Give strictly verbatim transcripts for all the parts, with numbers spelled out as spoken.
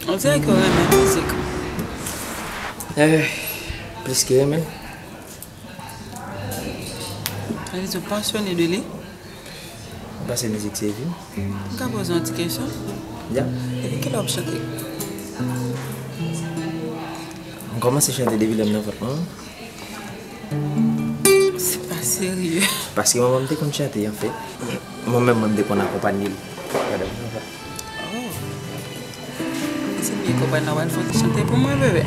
On dirait que w renmen mizik. Eh, plis ke renmen. Sa vle di w pasyone de li? Paske mizik se vi m. M ka poze w yon ti kesyon? Ya. Depi kilè w ap chante? M kòmanse chante depi lè m nan vant manman m. Se pa serye. Paske manman m te konn chante, anfèt. Mwen menm, mwen, m te konn akonpanye l pandan m nan vant. Oh. Si m byen konprann la, w al fè yon ti chante pou mwen, bebe.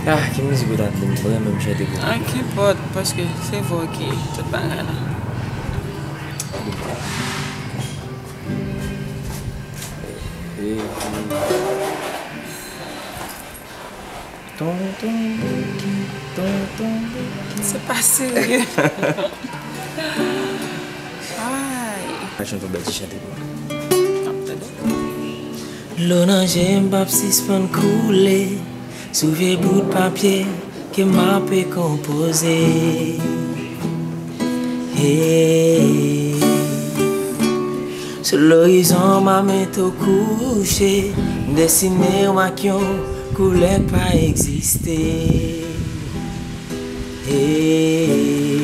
Ah, ki mizik ou ta di m? M renmen m chante pou ou. Ah, kenpòt, paske se vwa w ki tout bagay la. Eh, eh, eh. Tonton Bouki, tonton Bouki. Se pa serye. Ay. Al chante yon bèl ti chante pou mwen. M ap tande. Dlo nan je m p ap sispann koule sou vye bout papye ke m ape konpoze. Hey. Sou lorizon, m a mete w kouche, m desine w ak yon koulè k pa egziste. Hey.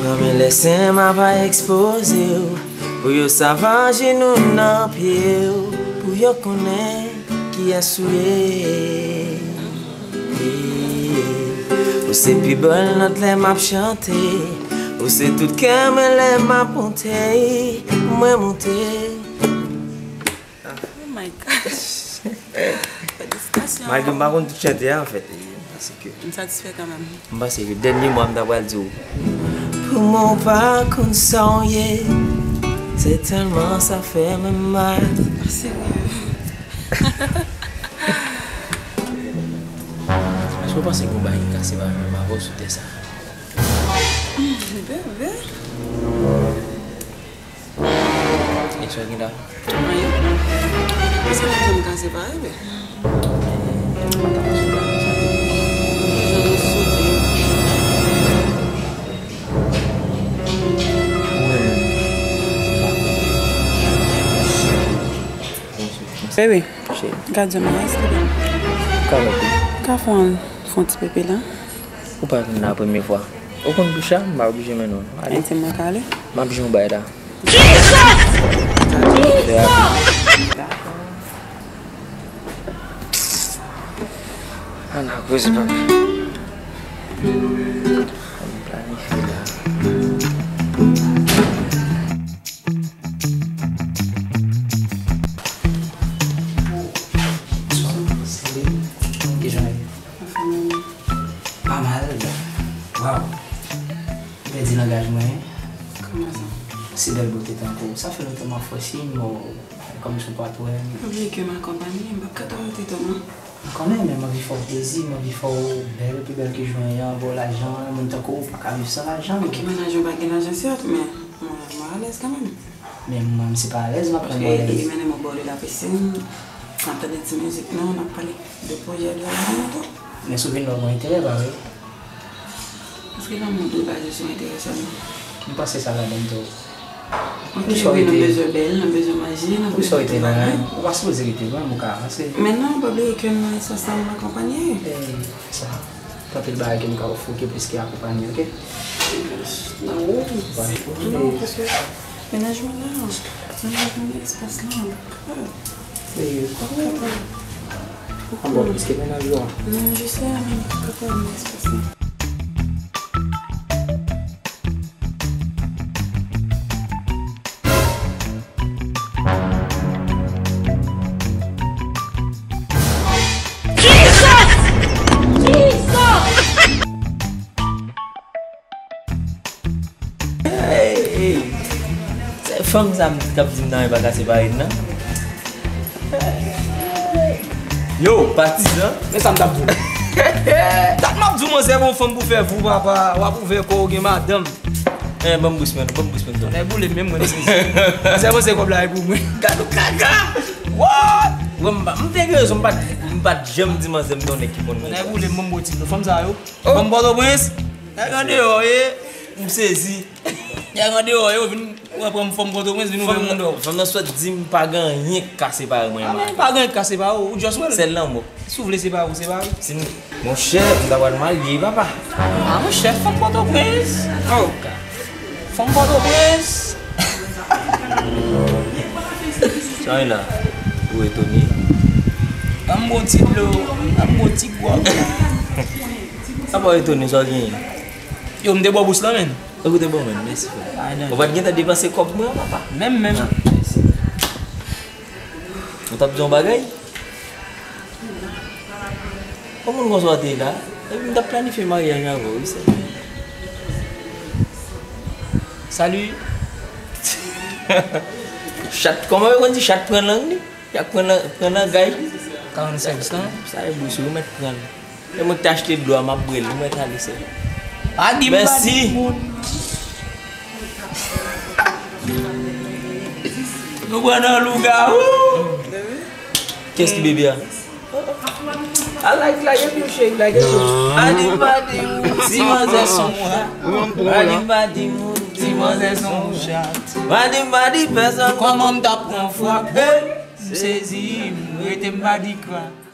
Pami lè sen, m a pa ekspoze w, pou yo sav ajenou nan pye w, pou yo konnen kiyès ou ye. Ou se pi bèl nòt lè m ap chante. Ou se tout kè m lè m ap monte. Mwen monte. Oh my gosh. Felisitasyon. Malgre m pa konn tout chante a, anfèt, e, m panse ke m satisfè kanmenm. M panse ke dènye mo a m ta pral di w. Pou mwen, w pa konn sa w ye. Se tèlman sa fè m mal. Serye. Èske w panse gen yon bagay ki kase pa menm avè w sou tè sa? Bebe. E sa ki la? Anyen. Èske nou janm kase pa reve? Jan nou soude. Bebe, gad jan m reyèsi, bebe. Ka fè yon, fè yon ti pepe la. Ou pa vin la premye fwa. Ou konn bouch la, m pa oblije mennen w. Ale. Di mwen k ale. M ap jwenn w bay la. Jesus! Jesus! Ann al koze, papa. Ann planifye la. Kijan w ye? Pa mal. Waw. M pèdi langaj mwen. Kòman sa? Si bèl bote tankou w, sa fè lontan m ap fè siy, men kòmsi w pa t wè m. Pa bliye ke m akonpanye, m p ap ka twò rete tou non. M konnen, men m anvi fè w plezi, m anvi fè w bèl, pi bèl ke jounen an, ba w lajan, moun tankou w pa ka viv san lajan. Ok, mennaj mwen pa gen lajan, sèt, men mwen, mwen alèz kanmenm. Men mwen, m se pa alèz, m ap pran mwen alèz. Paske li mennen mwen bò de lapisin, n ap tande ti mizik nou, n ap pale de pwojè de lavi nou tou. Men si w vin wè mwen enterè pa vre? Paske lanmou dwe baze sou enterè sèlman. M panse sa ladan tou. Ok, wi, nou bezwen bèl, nou bezwen manje, nou bezwen tout bagay. Ou pa sipoze rete lwen, ou ka avanse. Men non, pa bliye ke nou nan espas la, nou akonpanye. Ey, sa. Gen anpil bagay ke m ka ofri w ki plis ke akonpanye, oke? Nan ou? Non, paske mennaj mwen la, mennaj mwen nan espas la. Ey, ankò plis ke mennaj ou a. Non, je sais, men m pa ka fè nan espas la. Ey, ey. Se fanm sa m t ap di m nan e pa ka separe n nan. Yo, patizan. Men sa m t ap di w. Dat m ap di w, manzè, bon fanm pou fè vou, papa. W ap ouvè kò w, gen madanm. Eh, ban m bous mwen, ban m bous mwen, tonnè boule m, menm mwen m sezi. Manzè panse kòb la e pou mwen. Gad ou kaka! What? Wè, m pa, m te gen rezon, m pa t, m pa t janm di manzè m tonnè ki konn. Tonnè boule m, ban m bò ti dlo. Fanm sa yo. Oh. Fanm Pòtoprens. Nèg andeyò ye. M sezi. Nèg andeyò yo vin pran, pran fòm Pòtoprens, vin ouvè moun dò. Fanm nan sot di m pa gen anyen k ka separe mwen e Marie. Pa gen anyen k ka separe w, ou just wè l. Sèl lanmò. Si w vle separe w, separe w. Si m, monchè, m ta pral marye, papa. Ah, monchè, fanm Pòtoprens. Oh. Fanm Pòtoprens. Sa w la? Ou etone? Ban m bon ti dlo, ban m bon ti gwòg. Sa pa etone, sa w genyen? Yo, m te bò bous lan, menn. Ou te bon, menn, mèsi, frè. Ou pa t gentan depanse kòb mwen, papa? Menm, menm. Ah, mèsi. Ou t ap di yon bagay? Yon moun konsa w te la, epi m t ap planifye maryaj avè w, wi, sè. Salut. Chat, kòman yo konn di chat pran lang li? Y ap pran lang, pran langaj li? Karannsenk san. Sa e bouch ou mèt pran l. E mwen ki te achte dlo a, m ap bwè l, ou mèt ale, sè. Pa di m pa di moun. Nou pran nan lougawou. Kiyès ki bebe a? I like, like, if you shake like it. Badi, badi, ti manzè son chat. Badi, badi, ti manzè son chat. Badi, badi, pèsòn. Kòman m t ap pran fwak? Hey, m sezi, m rete m badi krak.